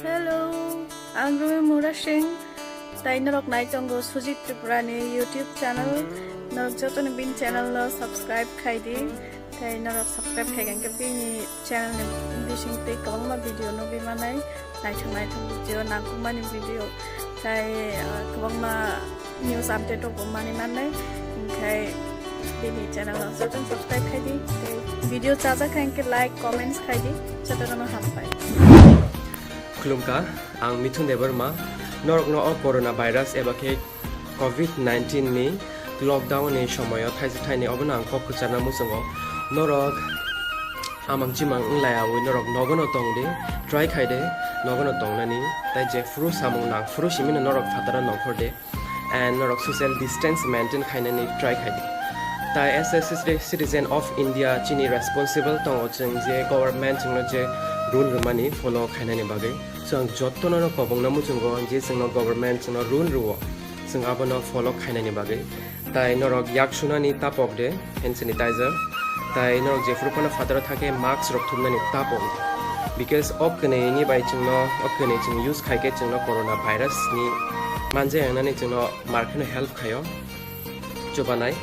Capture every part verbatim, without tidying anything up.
Hello, ang Rumi Mura Singh. Tai norok nai tongo Sujit Tripura ni YouTube channel. Norok joto ni bin channel no subscribe khai di. Tai norok subscribe khai khe bini channel ni bising tei kwbangma video nugwi manai. Naithok naithok video, nangkukmani video. Tai, ah, kwbangma news update rok bo mani mannai, hinkhe bini channel no jotono subscribe khai di, tei video chajak kha hinkhe like, comments khai di, jotono hambai. Khulumkha, ang Mithun Debbarma. Norokno o corona virus eba khe covid nineteen ni lockdown ni somoyo thaisa thaini obono ang kok kwcharna muchungo. Norok amang chimang wng laiyawi norok nogono tong di, try khai de nogono tongnani, tai jephuru samung nangphuru simino norok phataro nongkhor de. And norok social distance maintain khainani try khai di. Tai as a citi-, citizen of India chini responsible tongo chwng je government chwngno je rule rwmani follow khainani bagwi. So ang jottono no kobongno muchungo je chwngno government chwngno rule rwo, chwng abono follow khainani bagwi. Tai norok yak sunani tapok de, hand sanitizer. Tai norok jephuru phano phataro thangkhe mask rok thumnani tapok de. Because o kwnwi ni bai chwngno, o kwnwi chwng use khaikhe chwngno corona virus ni manja yangnani chwngno markheno help khaio chubanai.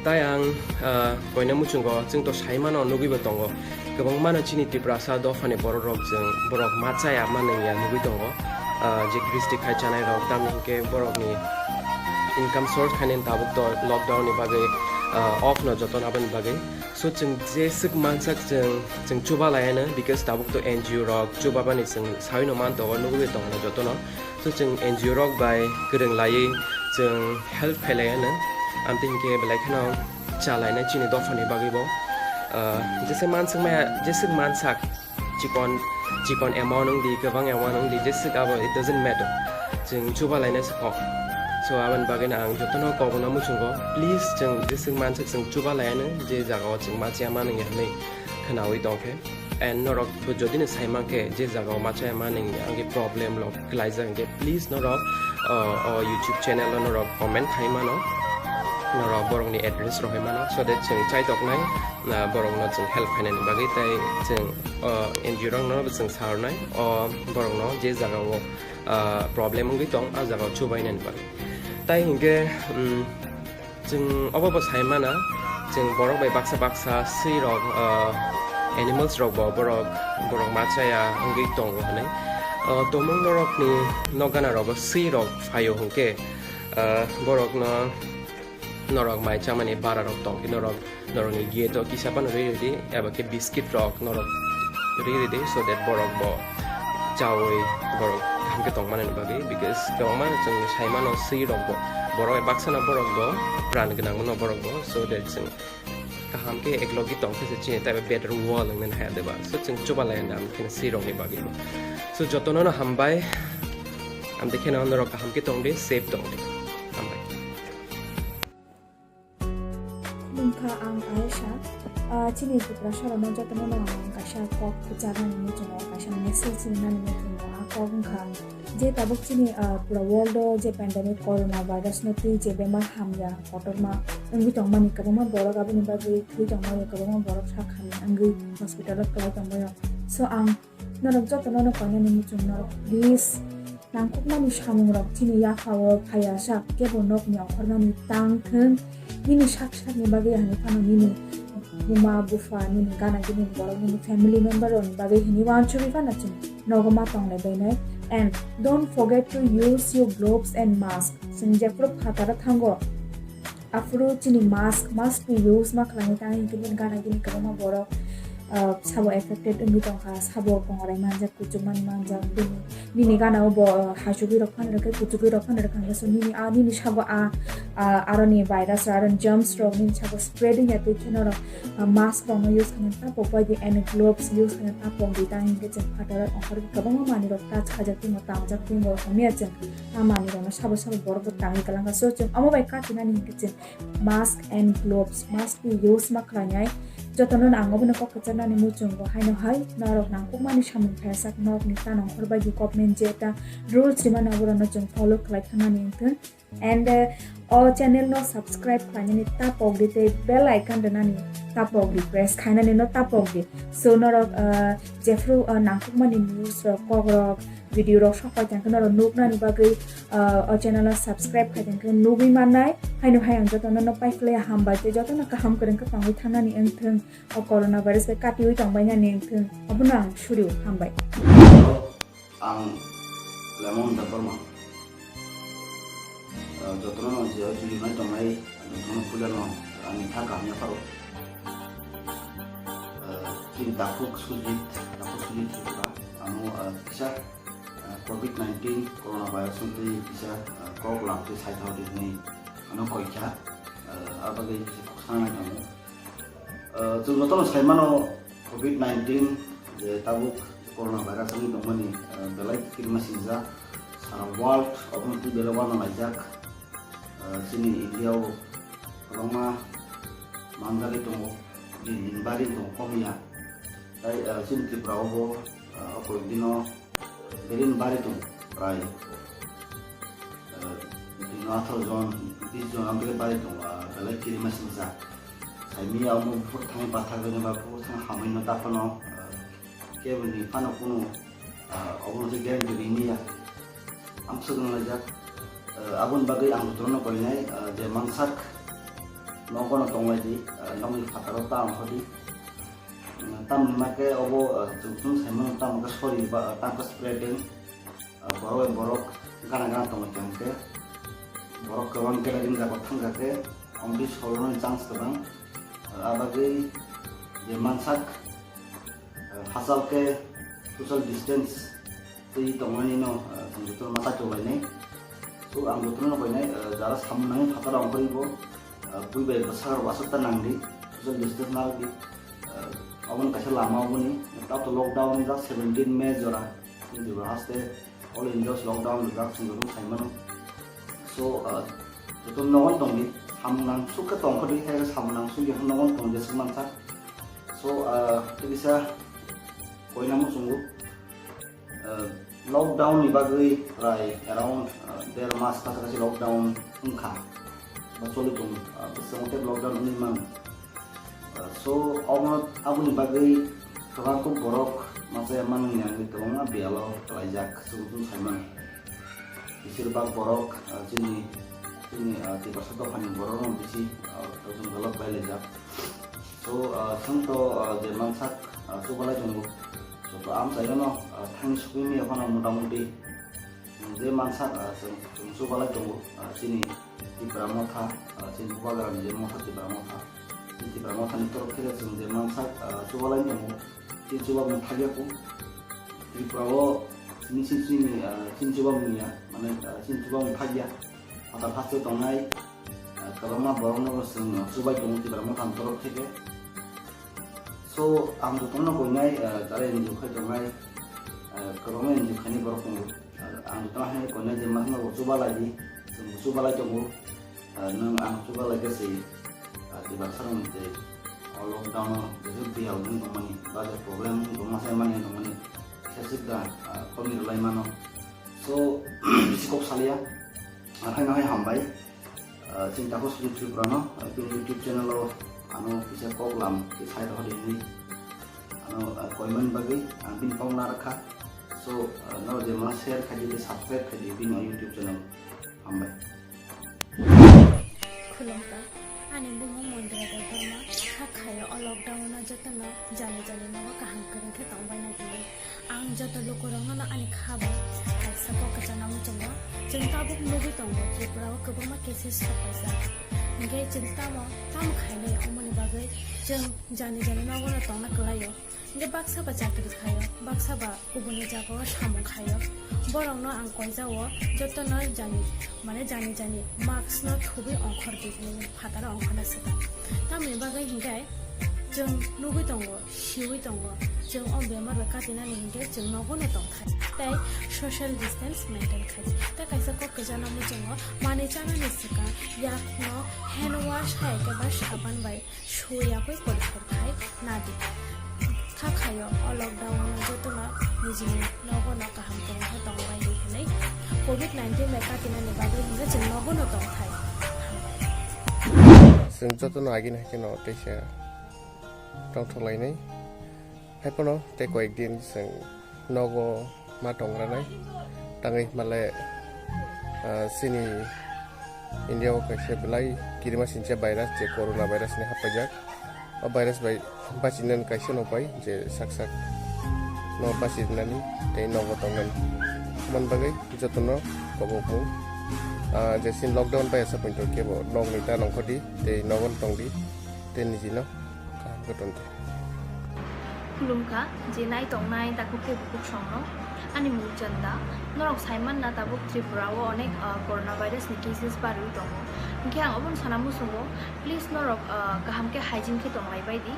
Tai ang, ah, koina muchungo chwng to saimano nugwibo tongo. Kwbangmano chini Tiprasa dophani bororok chwng borok ma chaya ma nungya nugwi tongo. Ah, je gristi khai chanai rok tamni hinkhe borokni income source khainani tabuk to lockdown ni bagwi, ah, off no jotono aboni bagwi. So chwng jeswk mansak chwng, chwng chuba laiano because tabuk to N G O rok chubabani chwng saino man tongo nugwi tongo jotono. So chwng N G O rok bai kwrwng laiwi chwng help khailai ano. Amtwi hinkhe belai kheno chalainai chini dophani bagwi bo. Ah, jesa manswk maya, jeswk mansak chikon, chikon amount wng di, kwbang amount wng di, jeswk abo it doesn't matter. Chwng chuba lainai se kok. So aboni bagwi no ang jotono kobongno muchungo. Please chwng jeswk mansak chwng chuba laiano je jagao chwng ma chaya ma nungya hinwi khwnawi tongkhe. And norok bo jodi no sai mankhe je jagao ma chaya ma nungya hinkhe problem rok klaijak hinkhe please norok, uh, o YouTube channel o norok comment khai mano. Norok borokni address rohoi mano so that chwng chaitoknai, uh, borokno chwng help khainani bagwi tai chwng, uh, N G O rokno bo chwng sarnai o borokno je jagao, uh, problem wngwi tong a jagao chubainani bagwi. Tai hinkhe, um, Chwng obo bo sai mana, chwng borok bai baksa baksa swi rok, ah, animals rok bo borok, borok ma chaya wngwi tongo hinwi. Ah, tomung norokni nok gana rogo swi rok phaio hinkhe, ah, borokno norok mai chamani bara rok tongkhe norok, norokni gate o kisa phano rwi rwdi, eba khe biscuit rok norok rwi rwdi, so that borok bo chawi borok kaham khe tongmani bagwi, because kwbangma chwng sai mano swi rok bo, borok bai baksa no borok bo pran gwnang mano borok bo, so that chwng kaham khe eklogi tongkhe se chini taibo better world wngmani haya deba, so chwng chuba lai anda amkhe swi rokni bagwi bo. So jotono no hambai, amtwi kheno norok kaham khe tongdi, safe tongdi, hambai. Khulumkha, ang Aisha. Ah, chini Tiprasa rokno jotono no ang kaisa kok kwcharnani muchungo, kaisa message rinani muchungo. A kok wngkha je tabuk chini, ah, pura world o je pandemic corona virus no twi je bemar hamya kotorma wngwi tongmani kwbangma borok aboni bagwi thwi tongmani kwbangma borok sak hamya wngwi hospital o kwlai tongbaio. So ang Norok jotono no koinani muchung norok, please. Nangkukmani samungrok chini yaphao phaiya sak, kebo nokni okhormani tang thung. Nini sak sakni bagwi hani phano nini buma, bupha, nini gana gini borok, nini family member rokni bagwi hini uansugwi phano chwng nogo ma tonglai bainai. And don't forget to use your gloves and mask. Chwng jephuru phataro thango, aphuru chini mask, mask ni use ma khlainai, tamo hinkhe bini gana gini kwbangma borok, ah, sabo affected wngwi tongkha, sabo kongorai manjak, kuchukmani manjak, bini, nini gana o bo, ah, hachugwi rok phano rwkhe, kuchugwi rok phano rwkha, hwnkhe so nini, ah, nini sabo, ah, ah, aroni virus rok, aroni germs rok nini sabo spread wngya twi khe norok, ah, mask rokno use khaina ta pok bai di, and gloves use khaina ta pok di, tamo hinkhe chwng phataro ongkhorwi kwbangma manwirok touch khaijak tongmo, tamjak tongmo, hamya chwng. A manwirokno sabo sabo borok bo tangwi kwlangkha. So, chwng omo bai katinani hinkhe chwng mask and gloves must be use ma khlainai. Jotono no ang obono kok kwcharnani muchungo haino hai norok nangkukmani samung phaiyasak norokni ta nongkhor bai di government je ta rules rimani oborokno chwng follow khlai thangmani wngthung. And, uh, O channel no subscribe khlainani tapok di tei bell icon rwnani tapok di, press khainani no tapok di. So norok, ah, jephru, ah, nangkukmani news rok, kok rok, video rok sok pai tongkhe norok nuknani bagwi, ah, o channel no subscribe khai tongkhe nugwi mannai. Haino hai ang jotono no pai khlai hambai tei jotono kaham kwrwng khe tongwi thangnani wngthung. O corona virus bai katiwi tongbainani wngthung. Abono ang suriu hambai. Ang Lemon Debbarma. Ah, jotono no je o juri mai tongnai, jotono puila no ani kha kaham yapharo. Ah, chini takhuk Sujit, takhuk Sujit Tripura. Amo, ah, kisa, ah, covid nineteen corona virus wngtwi kisa, ah, kok lamtwi saithao di hwnwi ano koikha. Ah, abagwi kisa kok sanai tongo. Ah, chwng jotono sai mano, covid nineteen je tabuk corona virus wngwi tongmani, ah, belai kirima singjak, sara world obono twi belai uanalaijak. Ah, chini India o kwbangma manjagwi tongo, din din bari tongo, komiya. Tai, ah, chini Tripura o bo, ah, o koyek dino Belai bari tongo, prai, eh, bini atharo jon, bis jon, ang belai bari tongo, ah, belai kirima singsa. Saimia omo buphuru thangwi pathak rwna ba buphuru thang hamwi no daphano, eh, kebo ni phano kunu, ah, obono se guarantee rini ya. Ang swkang laijak, eh, aboni bagwi ang jotono koinai, eh, je mansak nogo no tonglaidi, eh, nokni phataro ta ongkhordi. Tamni ma khe obo, ah, chwng chwng sai mano, tamo khe sori ba, ah, tamo khe spreading, ah, borok bai borok gana gana tongwi tong khe, borok kwbang khe ring jago thang kha khe, omo twi solonani chance kwbang. Ah, a bagwi je mansak, ah, hachal khe social distance twi tongmani no, ah, chwng joto ma chaitokbainai. So, ang jotono no koinai, ah, jara samung nangwi phataro ongkhorwi bo, ah, bui bai bwsarok aswk ta nangdi, social distance narwkdi. Ah, oboni kaisa lama oboni, tato lockdown jak seventeen May jora, chini Tripura haste all India lockdown rijak, chwng jotono sai mano. So, ah, joto nogon tongdi, samung nang suk khe tongkhordi, hai khe samung nang suk ya nogon tongdi swk mansa. So, ah, tei kisa koina muchungo. Ah, lockdown ni bagwi prai around, ah, der mas kaisa kaisa lockdown wngkha. Ba choli tong, ah, bwskango tei lockdown wngwi mano. Ah, so, omo aboni bagwi kwbangkuk borok machaya manwi nangwi kwbangma biyalo kwlaijak, chwng chwng sai mano. Besir bak borok, ah, chini, chini, ah, Tiprasa dophani borok no bisi, ah, chwng galak bai laijak. So, ah, chwng to, ah, je mansak, ah, chubalai tongo. So, to amchaino, ah, thang sukwi maya phano motamuti, chwng je mansak, ah, chwng, chwng chubalai tongo, ah, chini Tipra Motha, ah, chini Bubagrani je Motha, Tipra Motha. Chini Tipra Mothani torok khe chwng je mansak, ah, chubalai tongo. Chini chubamung thakya kho. Tripura o chini, chini, chini, ah, chini chubamung ya, mane, ah, chini chubamung thakya. Phatar haste tongnai, ah, kwbangma borokno bo chwng chubai tongo Tipra Mothani torok theke. So, ang jotono koinai, ah, jara N G O khai tongnai, ah, kwbangma N G O khainai borok tongo. Ah, ang jotono hai koinai je ma hwnba bo chubalai di, chwng bo chubalai tongo. Ah, nwng ang chubalai khe se, ah, Tiprasa rokni je o lockdown o je biyal wng tongmani, ba je problem wng tongma sai mani tongmani, khe se da, ah, khorni rwlai mano. So, bisi kok salia, ah, haino hai hambai. Ah, chini takhuk Sujit Tripura no, ah, bini YouTube channel o ano kisa kok lam khe sai rw di hinwi ano, ah, koimani bagwi ang bini kok narwkha. So, ah, no je ma share khai di, subscribe khai di bini o YouTube channel. Hambai. Khulumkha, ani bumung Mondra Debbarma, kha khayo o lockdown o jotono jani jani nogo kaham kwrwng khe tongbainai hinwi. Ang joto lukurokno no ani kha bai kaisa kok kwchangno muchungo. Chwng tabuk nugwi tongo Tripura o kwbangma cases sok paijak. Hinkhe chwng tamo, tamo khainai omoni bagwi chwng jani jani nogo no tongna kwlaio. Hinkhe baksa ba chakri khaio, baksa ba kubuni jagao samung khaio. Borokno ang koijao jotono jani, mane jani jani mask no thubui ongkhor di hinwi phataro ongkhorna swkang. Tamoni bagwi hinkhe chwng nugwi tongo, siui tongo, chwng o bemar bai katinani hinkhe chwng nogo no tongthai. Tei social distance maintain khai. Tei kaisa kok kwchangno muchungo manwi chanani swkang yakno hand wash hai khe ba saban bai suiyagwi poriskar khai nadi. Kha khayo o lockdown o jotono nijini nogo no kaham kwrwng khe tongbaidi hinwi covid nineteen bai katinani bagwi hinkhe chwng nogo no tongthai. Chwng jotono agini hai kheno teisa tongthok lainai. Haiphano tei koyek din chwng nogo ma tongranai. Tangwi hwnmale, ah, chini India o kaisa belai kirima sincha virus, je corona virus hinwi haphaijak. O virus bai bachinani kaisa no pai, je sak sak no bachinani tei nogo tongnani. Mon bagwi jotono kobokmung, ah, je sin lockdown bai asa poito kebo nogni ta nongkhordi tei nogon tongdi tei nijino kaham khe tongdi. Khulumkha, je nai tongnai takhuk tei bukhuk songno. Ani mung Chanda, norok saimanna tabuk Tripura o onek, ah, coronavirus ni cases barwi tongo. Hinkhe ang obono sana muchungo, please norok, ah, kaham khe hygiene khe tonglai bai di.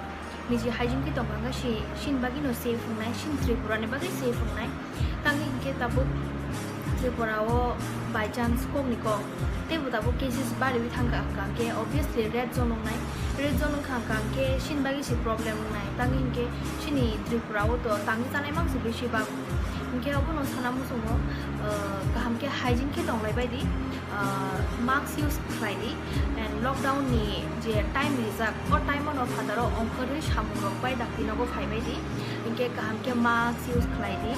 Niji hygiene khe tongkha khe si, sini bagwi no safe wngnai, sini Tripura ni bagwi safe wngnai. Tangwi hinkhe tabuk Tripura o by chance kok ni kok teibo tabuk cases barwi thangkha, hwnkha khe obviously red zone wngnai. Red zone wngkha, hwnkha khe sini bagwi si problem wngnai. Tangwi hinkhe sini Tripura o to tangwi chanai mangsi besi bak. Hinkhe obono sana muchungo, uh, kaham khe hygiene khe tonglai bai di, uh, mask use khlai di, and lockdown ni je time rijak, o time o no phataro ongkhorwi samung rok bai dakti nogo phai bai di. Hinkhe kaham khe mask use khlai di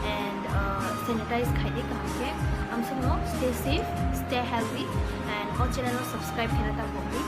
and, uh, sanitize khai di kaham khe. Amsukno stay safe, stay healthy, and o channel no subscribe khe na ta bokdi.